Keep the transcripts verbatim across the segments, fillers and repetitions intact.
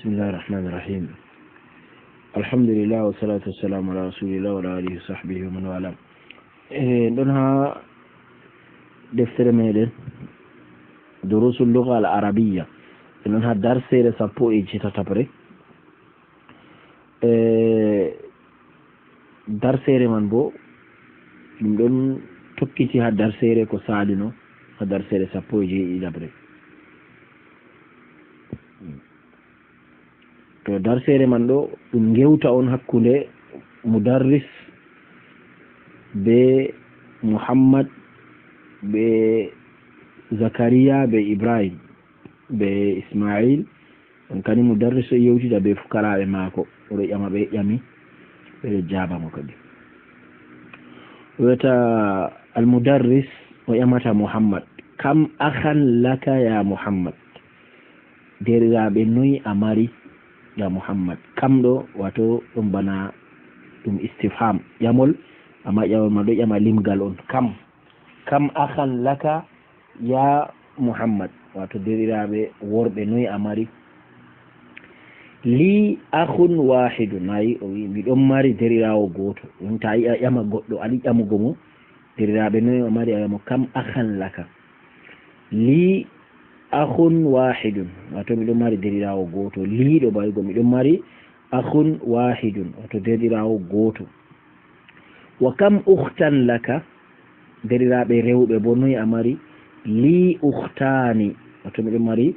بسم الله الرحمن الرحيم. الحمد لله والصلاة والسلام على رسول الله وعلى آله وصحبه ومن والاه. Eh, ɗon haa deftere meɗen, Durusul Lugha al Arabiyya. En ɗon haa darseere sappo e jeetataɓre. Eh, darseere man bo, ɗum ɗon tokkiti haa darseere ko saalino, haa darseere sappo e jeeɗiɗaɓre. To darseere man ɗo, ɗum ngewta on hakkunde Mudarris be Muhammad be Zakariya be Ibrahim be Ismail. On kani Mudarris o yewtida be fukaraaɓe maako, o ɗo ƴama ɓe ƴami, ɓe ɗo jaaba mo kadi. O wiyata Al-Mudarris, o ƴamata Muhammad, "Kam akhan laka ya Muhammad?" Deerɗiraaɓe noy a mari, ya Muhammad? Kam ɗo, wato ɗum bana ɗum istifham, ƴamol, amma ƴamol man ɗo ƴama limgal on. Kam, kam akhan laka ya Muhammad, wato deerɗiraaɓe worɓe noy a mari? Li akhun wahidun, ayi, o wi, "Mi ɗon mari deerɗiraawo gooto." Ɗum ta yi a ƴama goɗɗo, a ɗi ƴamugo mo, deerɗiraaɓe noy o mari, a ƴama mo, "Kam akhan laka?" Li akhun wahidun, wato mi ɗon mari deerɗiraawo gooto. Li ɗo bayugo, "Mi ɗon mari akhun wahidun," wato deerɗiraawo gooto. Wa kam ukhtan laka, deerɗiraaɓe rewɓe bo noy a mari? Li ukhtani, wato mi ɗon mari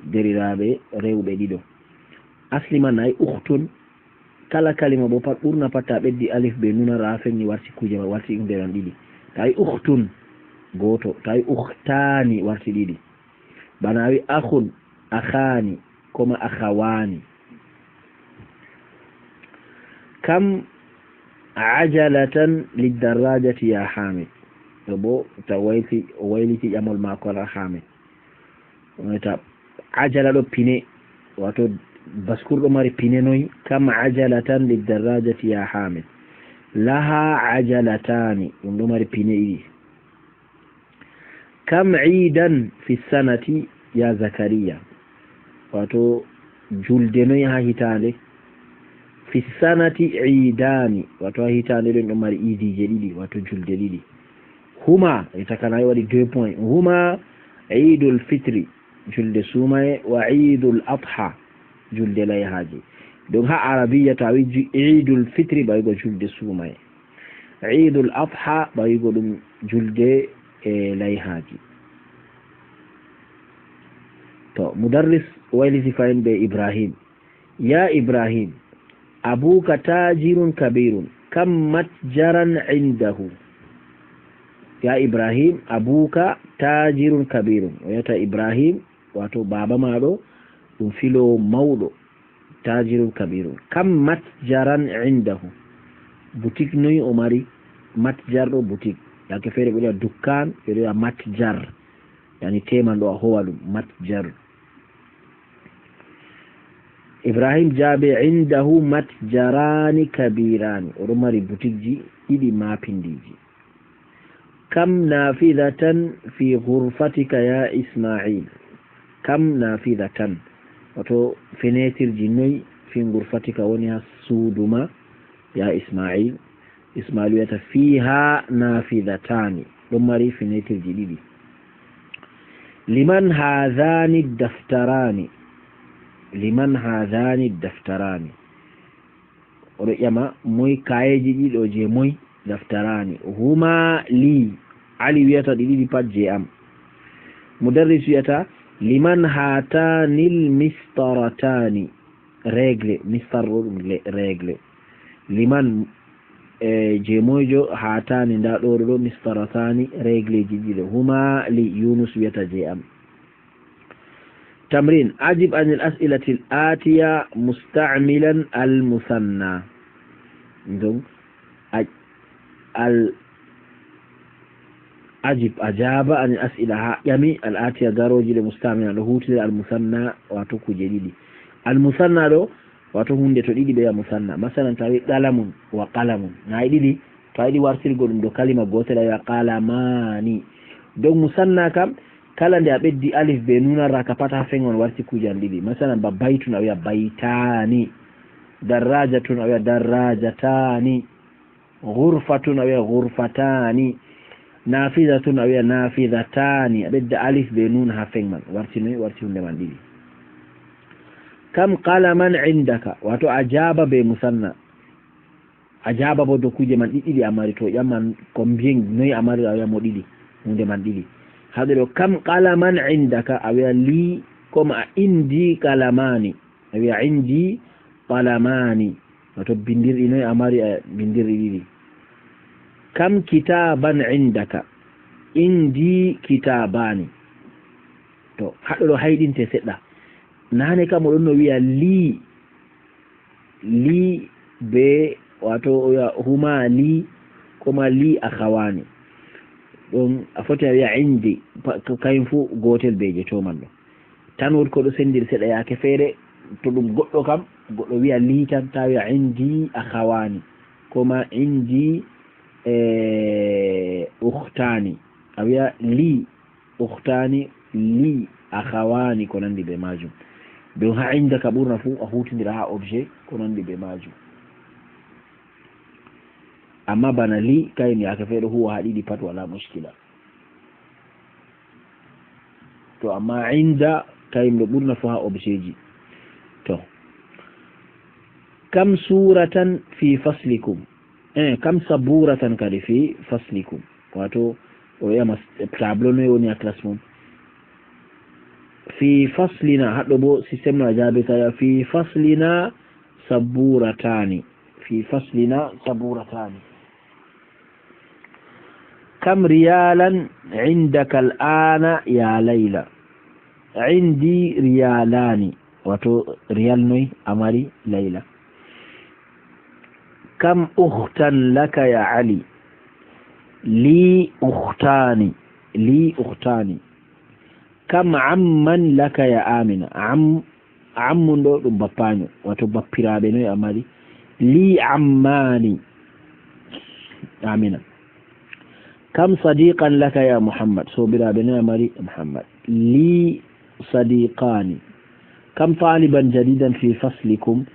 deerɗiraaɓe rewɓe ɗiɗo. Asli man nayi ukhtun, kala kalima bo pat, ɓurna pat, ta ɓeddi alif be nuna ra fenni warti kuje ma, warti hunde ɗon ɗiɗi. Ta wi ukhtun, gooto. Ta wi ukhtani, warti ɗiɗi. Bana a wi akhun, akhani, koma akhawani. Kam ajalatan liddarrajati ya Hamid? Ɗo bo ta wayliti, o wayliti ƴamol maako ala Hamid. Wonata ajala ɗo pine, wato baskur ɗo mari pine noy? Kam ajalatan liddarrajati ya Hamid? Laha ajalatani, ɗum ɗo mari pine ɗiɗi. Kam idan fi sanati ya Zakariya? Wato julde noy ha hitaande? Fi sanati idani, wato ha hitaande ɗon ɗo mari idije ɗiɗi, wato julde ɗiɗi. Huma, e takanayi waɗi deux points. Huma Idul Fitri, julde suumaye, wa Idul Adha, julde layhaaji. Donc ha Arabiya ta wi ju-, Idul Fitri, bayugo julde suumaye. Idul Adha, bayugo ɗum julde, e, layhaaji. To, Mudarris wayliti fahin be Ibrahim. Ya Ibrahim, abuka tajirun kabirun, kam matjaran indahu? Ya Ibrahim, abuka tajirun kabirun. O wiyata Ibrahim, wato baaba maaɗo, ɗum filoowo mawɗo, tajirun kabirun. Kam matjaran indahu? Butik noy o mari? Matjar ɗo butik. Yaake feere ɓe ɗo wi'a dukkan, ɓe ɗo wi'a matjar. Yani teeman ɗo a howa ɗum, matjar. Ibrahim jaabi, indahu matjarani kabirani. Oɗo mari butikji ɗiɗi mapindiiji. Kam nafidatan fi ghurfatika ya Ismail? Kam nafidatan? Wato fenetirji noy fi ghurfatika woni ha suudu ma ya Ismail? Ismail wiyata, fiha nafidatani, ɗon mari fenetirji ɗiɗi. Liman hadhani daftarani? Liman hadhani daftarani? Oɗo ƴama, moy kayeji ɗiɗo je moy? Daftarani. Huma li. Ali wiyata ɗi ɗiɗi pat je am. Mudarris wiyata, liman hatanil mistaratani? Regle, mistar ɗo ɗum le-, regle. Liman, e, je moyjo hatani, nda ɗo ɗo, mistaratani, regleji ɗiɗo. Huma li, Yunus wiyata je am. Tamrin, ajib anil as'ilatil atiya musta'milan al musanna. Donc, a-, al, ajib, ajaba anil as'ila, ha ƴami al atiya garoji ɗe musta'milan ɗo hutire al musanna, wato kuje ɗiɗi. Al musanna ɗo, wato hunde to ɗiɗi ɓe wi'a musanna. Masalan, tawi qalamun wa qalamun. Na e ɗiɗi, to a yiɗi wartirgo ɗum ɗo kalima gotel a wi'a qalamani. Donc musanna kam, Kala nde a ɓeddi alif be nun, a raka pat haa feŋ on warti kuujan ɗiɗi. Masalan, ba baytun a wi'a baytaani. Darrajatun a wi'a darrajataani. Ghurfatun a wi'a ghurfataani. Nafidatun a wi'a nafidataani. A ɓedda alif be nun haa feŋ man. Warti noy? Warti hunde man ɗiɗi. Kam qalaman indaka, wato a jaaba be musanna. A jaaba bo dow kuuje man ɗiɗɗiɗi a mari, to ƴamman ko mbiyen noy a mari, a wi'a mo ɗiɗi, hunde man ɗiɗi. Haɗo ɗo, kam qalaman indaka, a wi'a li, ko ma indi qalamani, a wi'a indi qalamani. Wato bindirɗi noy a mari, a bindirɗi ɗiɗi. Kam kitaban indaka, indi kitabani. To, haɗo ɗo hayɗinte seɗɗa. Nane kam o ɗon no wi'a li, li be, wato o wi'a huma li, ko ma li akhawani. Ɗon a foti a wi'a indi, pa-, ka-, kayen fu gotel be je to man ɗo. Tan wot ko ɗo sendiri seɗɗa yaake feere, to ɗum goɗɗo kam, goɗɗo wi'a li tan, ta wi'a indi akhawani, ko ma indi, eh, ukhtani. A wi'a li ukhtani, li akhawani, ko nandi be majum. Dow ha inda ka ɓurna fu a hutindira ha objet, ko nandi be majum. Amma bana li, kayen yaake feere huwa ha ɗiɗi pat wala mushkila. To amma inda, kayen ɗo ɓurna fu ha objet ji. To. Kam suratan fi faslikum. Eh, kam saburatan kadi fi faslikum. Wato, o wi'ama tableau noy woni ha classe mum. Fi faslina, haɗɗo bo système no a jaabi kaya, fi faslina saburatani. Fi faslina saburatani. Kam riyalan indaka al'ana ya Layla. Indi riyalani. Wato riyal noy a mari, Layla. Kam ukhtan laka ya Ali. Li ukhtani. Li ukhtani. Kam amman laka ya Amina. Am, ammun ɗo ɗum bappaanyo. Wato bappiraaɓe noy a mari. Li ammani. Amina. Kam sadiqan laka ya Muhammad. Soobiraaɓe noy a mari. Muhammad. Li sadiqani. Kam taliban jadidan fi faslikum.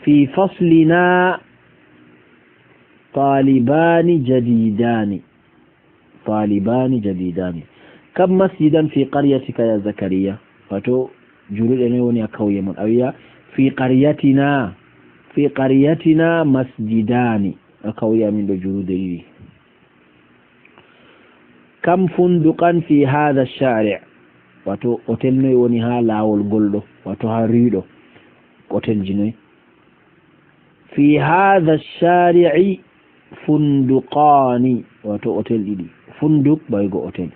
Fi faslina talibani jadidani. Talibani jadidani. Kam masjidan fi qaryatika ya Zakariya. Wato, juuluɗe noy woni a kauye mon. A wi'a, fi qaryatina. Fi qaryatina masjidani. A kauye amin ɗo juuluɗe ɗiɗi. Kam funduqan fi hadha shari'. Wato, hotel noy woni ha lawol ngol ɗo. Wato, ha rue ɗo. Hotel ji noy. Fi hadha shari'i funduqani, wato hotel ɗiɗi. Funduk baygo hotel.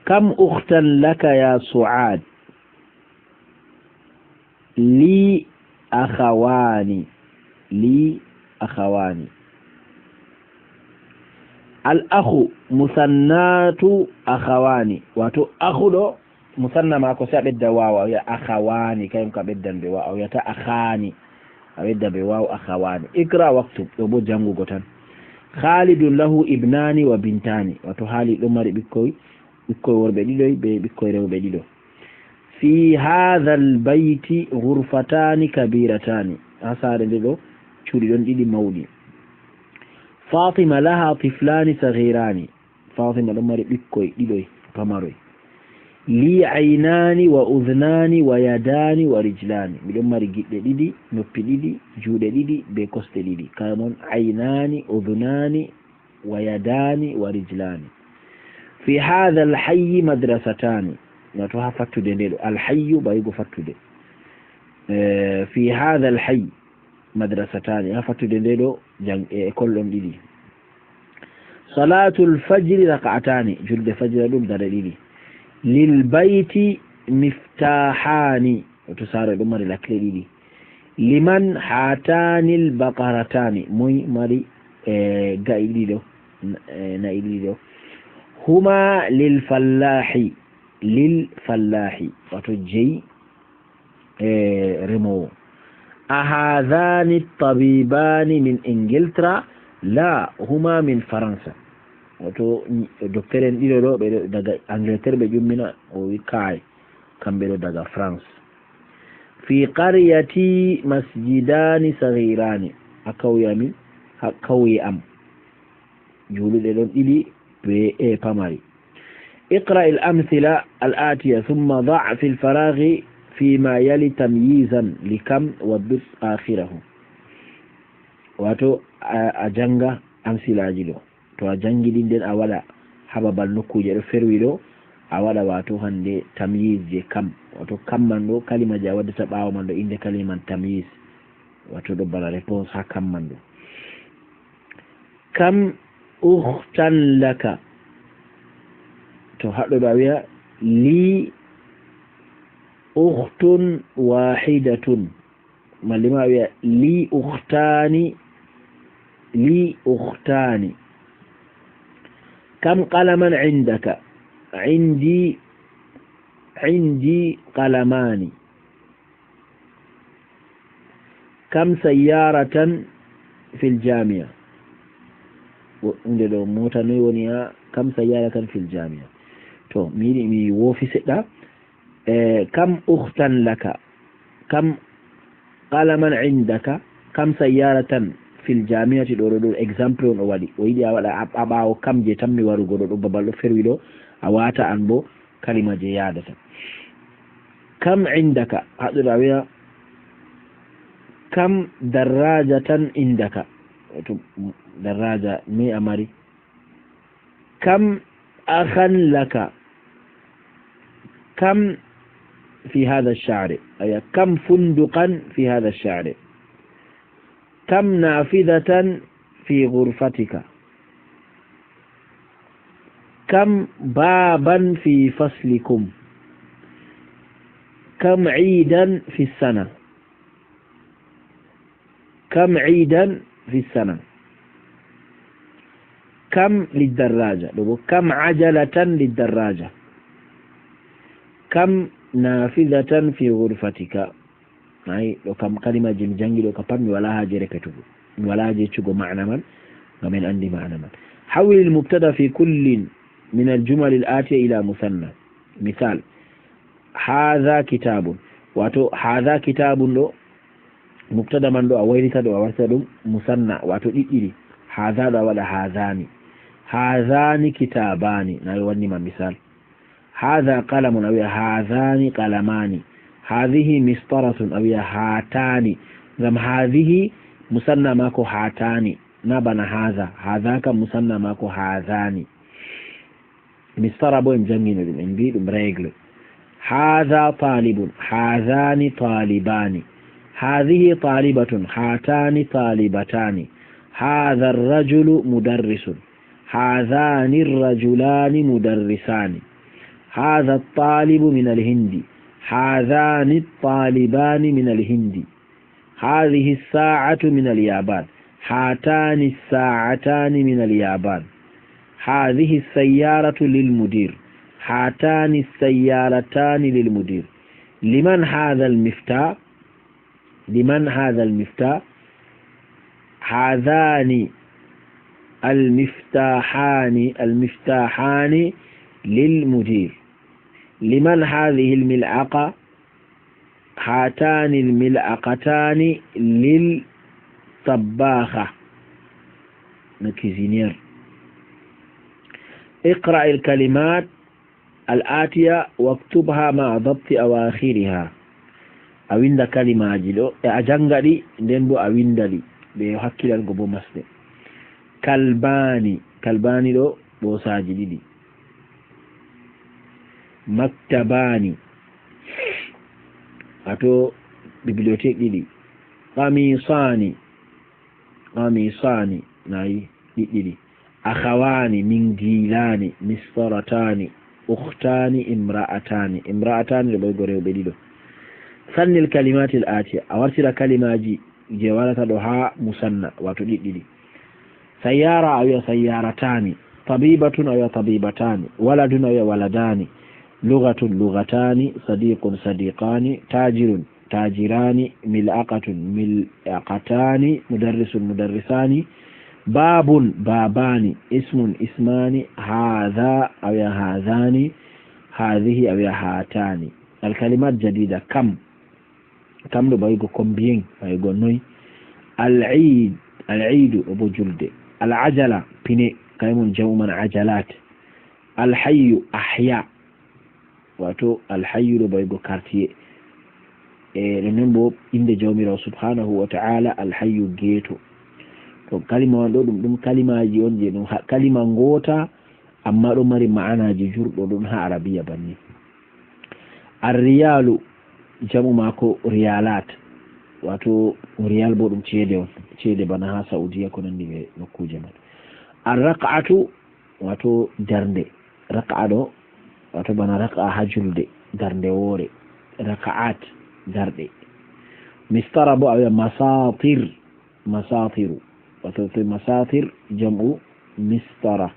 Kam ukhtan laka ya Su'ad. Li akhawani. Li akhawani. Al akhu musannatu akhawani. Wato akhu ɗo musanna maako, si a ɓedda waaw, a wi'a akhawani, kayum ka ɓeddan be waaw, a wi'ata akhani, a ɓedda be waaw, akhawani. Iqra waktub, ɗo bo jangugo tan. Khalidun lahu ibnani wa bintani, wato Khalid ɗon mari ɓikkoy, ɓikkoy worɓe ɗiɗoy be ɓikkoy rewɓe ɗiɗo. Fi hadha al bayti ghurfatani kabiratani, ha saare nde ɗo cuuɗi ɗon ɗiɗi mawɗi. Fatima laha tiflani saghirani, Fatima ɗon mari ɓikkoy ɗiɗoy pamaroy. Li aynani wa udhnani wa yadani wa rijlani. Miɗon mari giɗɗe ɗiɗi, noppi ɗiɗi, juuɗe ɗiɗi, be kosɗe ɗiɗi. Kayam on aynani, udhnani, wa yadani, wa rijlani. Fi hadha al hayyi madrasatani. Wato ha fattude nde ɗo. Al hayyu baygo fattude. Eh, fi hadha al hayyi madrasatani. Ha fattude nde ɗo jang-, e école ɗon ɗiɗi. Salatul fajri raka'atani, julde fajira ɗum dare ɗiɗi. Lil bayti miftahani, to saare ɗum mari lakle ɗiɗi. Liman hatanil baqaratani, moy mari, eh, ga'i ɗiɗi ɗo, n-, eh, na'i ɗiɗi ɗo. Huma lil fallahi, lil fallahi, wato jeyi e remoowo. Ahadhani tabibani min Ingiltra? La, huma min Faransa. Wato, docteur en ɗiɗo ɗo, ɓe ɗo daga Angleterre, ɓe ƴummina, o wi kaay, kamɓe ɗo daga France. Fi qaryati masjidani saghirani, ha kawye amin, ha kawye am, juuluɗe ɗon ɗiɗi be e pamari. Iqra al amthila al atiya thumma da' fi al faraghi fi ma yali tamyizan li kam wa bit akhirahu. Wato, a, a janga amsilaji ɗo. To a jangi ɗi, nden a waɗa ha babal nokkuje ɗo ferwi ɗo, a waɗa wato hande tamyiz je kam. Wato kam man ɗo, kalima je a waddata ɓawo man ɗo, inde kalima man tamyiz. Wato ɗo bana réponse ha kam man ɗo. Kam ukhtan laka. To haɗɗo ɗo a wiya li ukhtun wahidatun. Malli ma wiya, li ukhtani, li ukhtani. Kam qalaman indaka? Indi, indi qalamani. Kam sayyaratan fil jamia? Wo-, nde ɗo mota noy woni ha, kam sayyaratan fil jamia? To, mi yiɗi mi woofi seɗɗa. E, kam ukhtan laka, kam qalaman indaka, kam sayyaratan fil jamiati, ɗo, ɗo, ɗo exemple on o waɗi. O yiɗi a waɗa a, a ɓaawo kam je tammi warugo ɗo, ɗo babal ɗo ferwi ɗo, a wata an bo kalima je yadata. Kam indaka, haɗɗo ɗo a wiya, kam darrajatan indaka. To darraja noy a mari? Kam akhan laka? Kam fi hadha ash-sha'r? Aya, kam funduqan fi hadha ash-sha'r? Kam nafidhatan fi ghurfatika? Kam baban fi faslikum? Kam idan fi sana? Kam idan fi sana? Kam liddarraja, ɗo bo kam ajalatan liddarraja. Kam nafidhatan fi ghurfatika. Ay, ɗo kam kalimaji mi jangi ɗo ka pat mi wala haje repetugo. Mi wala haje yeccugo ma'ana man, ngam en andi ma'ana man. Hawwil al mubtada fi kullin min al jumal al atiya ila musanna. Misal, hadha kitabun. Wato, hadha kitabun ɗo, mubtada man ɗo a waylita ɗo, a wartira ɗum musanna, wato ɗiɗɗiɗi. Hadha ɗo a waɗa hadhani. Hadhani kitabani, na mi wanni ma misal. Hadha qalamun, a wi'a hadhani qalamani. Hadhihi mistaratun, a wi'a hatani. Ngam hadhihi musanna mako hatani, na bana hadha. Hadha kam musanna mako hadhani. Mistara bo en jangino ɗum, en mbi ɗum règle. Hadha talibun, hadhani talibani. Hadhihi talibatun, hatani talibatani. Hadha ar-rajulu mudarrisun. Hadhani ar-rajulani mudarrisani. Hadha at-talibu min al-Hindi. Hadhani at-talibani min al-Hindi. هذه الساعة من اليابان. هاتان الساعتان من اليابان. هذه السيارة للمدير. هاتان السيارتان للمدير. لمن هذا المفتاح؟ لمن هذا المفتاح؟ هذان المفتاحان، المفتاحان للمدير. لمن هذه الملعقة؟ هاتان الملعقتان للطباخة، le cuisinier. اقرأ الكلمات الآتية واكتبها مع ضبط أواخرها. A winda kalimaji ɗo, e a janga ɗi, nden bo a winda ɗi, be hakkilango bo masde. Kalbani, kalbani ɗo, ɓosaji ɗiɗi. Maktabani, wato bibliothèque ɗiɗi. Qamisani, qamisani, nayi, ɗiɗɗiɗi. Akhawani, mindilani, mistaratani, ukhtani, imra'atani. Imra'atani ɗo ɓoygo rewɓe ɗiɗo. Sannil kalimatil atiya, a wartira kalimaji je warata ɗo ha musanna, wato ɗiɗɗiɗi. Sayyara, a wi'a sayyaratani. Tabibatun, a wi'a tabibatani. Waladun, a wi'a waladani. Lughatun, lughatani. Sadiqun, sadiqani. Tajirun, tajirani. Mil'aqatun, mil'aqatani. Mudarrisun, mudarrisani. Babun, babani, ismun, ismani, hadha, a wi'a hadhani, hadhihi, a wi'a hatani. Al kalimat jadida, kam. Kam ɗo ɓaygo combien, ɓaygo noy. Al iid, al iidu ɗo bo julde. Al ajala, pine, kay mun jam'u man ajalat. Al hayyu, ahya, wato al hayyu ɗo ɓaygo quartier. E ɗon non bo inde Jawmiraawo subhanahu wa ta'ala, al hayyu geeto. To kalima man ɗo ɗum, ɗum kalimaji on je ɗum ha-, kalima ngoota, amma ɗo mari ma'anaji jurɗo ɗum ha Arabiya banni. Ar riyalu, jam'u maako riyalat, wato riyal bo ɗum ceede on, ceede bana ha Saudiya ko nandi be nokkuje man. Ar raq'atu, wato darnde, raq'a ɗo, wato bana raq'a ha julde, darnde woore, raqa'at, darɗe. Mistara bo a wi'a masatir, masatiru, wato to masatir jam'u mistara.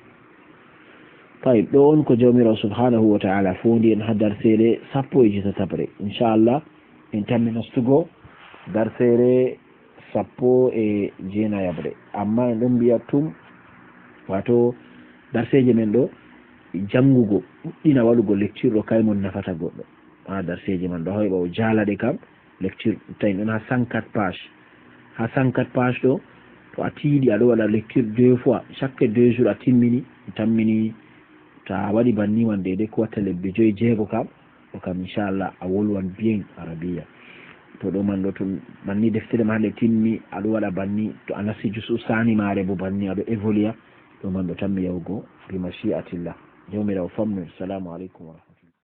Tayyib, ɗo on ko Jawmiraawo subhanahu wa ta'ala fondi en ha darseere sappo e jeetataɓre. Inchallah, en tammi nastugo darseere sappo e jeenayaɓre. Amma en ɗon mbi'a tum, wato darseeje men ɗo, jangugo, ɗuɗɗina waɗugo lecture ɗo, kay mon nafata goɗɗo. Ha darseeje man ɗo, hoyɓa o jaala ɗe kam, lecture, tawi ɗon ha cent quatre page. Ha cent quatre page ɗo, to a tiiɗi, aɗo waɗa lecture deux fois, chaque deux jours a timmini, a tammini, to a waɗi banni man, daidai ko watta lebbi joyi, jeego kam, ɗo kam, inchallah, a wolwan bien Arabiya. To ɗo man ɗo, to banni deftere ma nde timmi, aɗo waɗa banni, to a nasti jusu sani mare bo banni, aɗo évoluer, ɗo man ɗo tammi yahugo bi mashi'atillah. Jawmiraawo famnu en. Salamu alaikum wa rahmatullahi.